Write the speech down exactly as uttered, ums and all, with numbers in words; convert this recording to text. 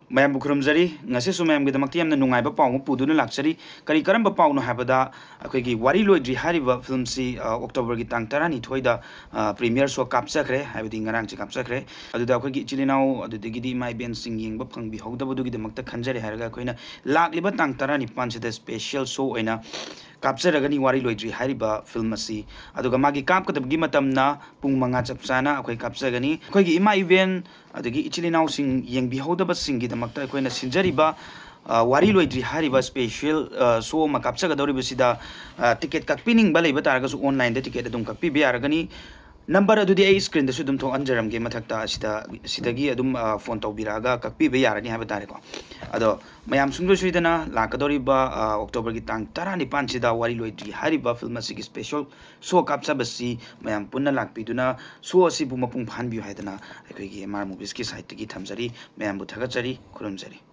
ꯃꯌꯥꯝꯕꯨ ꯈꯨꯔꯨꯝꯖꯔꯤ꯫ ꯉꯁꯤꯁꯨ ꯃꯌꯥꯝꯒꯤꯗꯃꯛꯇ ꯌꯥꯝꯅ ꯅꯨꯡꯉꯥꯏꯕ ꯄꯥꯎ ꯑꯃ ꯄꯨꯗꯨꯅ ꯂꯥꯛꯆꯔꯤ꯫ ꯀꯔꯤ ꯀꯔꯝꯕ ꯄꯥꯎꯅꯣ ꯍꯥꯏꯕꯗ, ꯑꯩꯈꯣꯏꯒꯤ ꯋꯥꯔꯤ ꯂꯣꯏꯗ꯭ꯔꯤ ꯍꯥꯏꯔꯤꯕ ꯐꯤꯂꯝꯁꯤ, ꯑ, ꯑꯣꯛꯇꯣꯕꯔꯒꯤ ꯇꯥꯡ ꯇꯔꯥꯅꯤꯊꯣꯏꯗ, ꯑ, premiere show ꯀꯥꯞꯆꯈ꯭ꯔꯦ, ꯍꯥꯏꯕꯗꯤ ꯉꯔꯥꯡꯁꯦ ꯀꯥꯞꯆꯈ꯭ꯔꯦ꯫ ꯑꯗꯨꯗ ꯑꯩꯈꯣꯏꯒꯤ ꯏꯆꯤꯜ ꯏꯅꯥꯎ ꯑꯗꯨꯗꯒꯤꯗꯤ ꯏꯃꯥ ꯏꯕꯦꯟꯁꯤꯡ ꯌꯦꯡꯕ ꯐꯪꯕꯤꯍꯧꯗꯕꯗꯨꯒꯤꯗꯃꯛꯇ ꯈꯟꯖꯔꯦ ꯍꯥꯏꯔꯒ ꯑꯩꯈꯣꯏꯅ ꯂꯥꯛꯂꯤꯕ ꯇꯥꯡ ꯇꯔꯥꯅꯤꯄꯥꯟꯁꯤꯗ special show ꯑꯣꯏꯅ ꯀꯥꯞꯆꯔꯒꯅꯤ ꯋꯥꯔꯤ ꯂꯣꯏꯗ꯭ꯔꯤ ꯍꯥꯏꯔꯤꯕ ꯐꯤꯂꯝ ꯑꯁꯤ꯫ ꯑꯗꯨꯒ ꯃꯥꯒꯤ ꯀꯥꯞꯀꯗꯕꯒꯤ ꯃꯇꯝꯅ ꯄꯨꯡ ꯃꯉꯥ ꯆꯞ ꯆꯥꯅ ꯑꯩꯈꯣꯏ ꯀꯥꯞꯆꯒꯅꯤ꯫ ꯑꯩꯈꯣꯏꯒꯤ ꯏꯃꯥ ꯏꯕꯦꯟ ꯑꯗꯒꯤ ꯏꯆꯤꯜ ꯏꯅꯥꯎꯁꯤꯡ ꯌꯦꯡꯕꯤꯍꯧꯗꯕꯁꯤꯡꯒꯤꯗꯃꯛꯇ ꯑꯩꯈꯣꯏꯅ ꯁꯤꯟꯖꯔꯤꯕ, ꯑ, ꯋꯥꯔꯤ ꯂꯣꯏꯗ꯭ꯔꯤ ꯍꯥꯏꯔꯤꯕ special, ꯑ, show ꯑꯃ ꯀꯥꯞꯆꯒꯗꯧꯔꯤꯕꯁꯤꯗ, ꯑ, ticket ꯀꯛꯄꯤꯅꯤꯡꯕ ꯂꯩꯕ ꯇꯥꯔꯒꯁꯨ online-ꯗ ticket ꯑꯗꯨꯝ ꯀꯛꯄꯤꯕ ꯌꯥꯔꯒꯅꯤ꯫ Number ꯑꯗꯨꯗꯤ ꯑꯩ screen-ꯗꯁꯨ ꯑꯗꯨꯝ ꯊꯣꯛꯍꯟꯖꯔꯝꯒꯦ ꯃꯊꯛꯇ, ꯑꯁꯤꯗ, ꯁꯤꯗꯒꯤ ꯑꯗꯨꯝ, ꯑ, phone ꯇꯧꯕꯤꯔꯛꯑꯒ ꯀꯛꯄꯤꯕ ꯌꯥꯔꯅꯤ ꯍꯥꯏꯕ ꯇꯥꯔꯦꯀꯣ꯫ ꯑꯗꯣ ꯃꯌꯥꯝ ꯁꯨꯡꯁꯣꯏ ꯁꯣꯏꯗꯅ ꯂꯥꯛꯀꯗꯧꯔꯤꯕ, ꯑ, ꯑꯣꯛꯇꯣꯕꯔꯒꯤ ꯇꯥꯡ ꯇꯔꯥꯅꯤꯄꯥꯟꯁꯤꯗ ꯋꯥꯔꯤ ꯂꯣꯏꯗ꯭ꯔꯤ ꯍꯥꯏꯔꯤꯕ ꯐꯤꯂꯝ ꯑꯁꯤꯒꯤ special show ꯀꯥꯞꯆꯕꯁꯤ ꯃꯌꯥꯝ ꯄꯨꯟꯅ ꯂꯥꯛꯄꯤꯗꯨꯅ show ꯑꯁꯤꯕꯨ ꯃꯄꯨꯡ ꯐꯥꯍꯟꯕꯤꯌꯨ ꯍꯥꯏꯗꯅ ꯑꯩꯈꯣꯏꯒꯤ M R Movies-ꯀꯤ side-ꯇꯒꯤ ꯊꯝꯖꯔꯤ꯫ ꯃꯌꯥꯝꯕꯨ ꯊꯥꯒꯠꯆꯔꯤ, ꯈꯨꯔꯨꯝꯖꯔꯤ꯫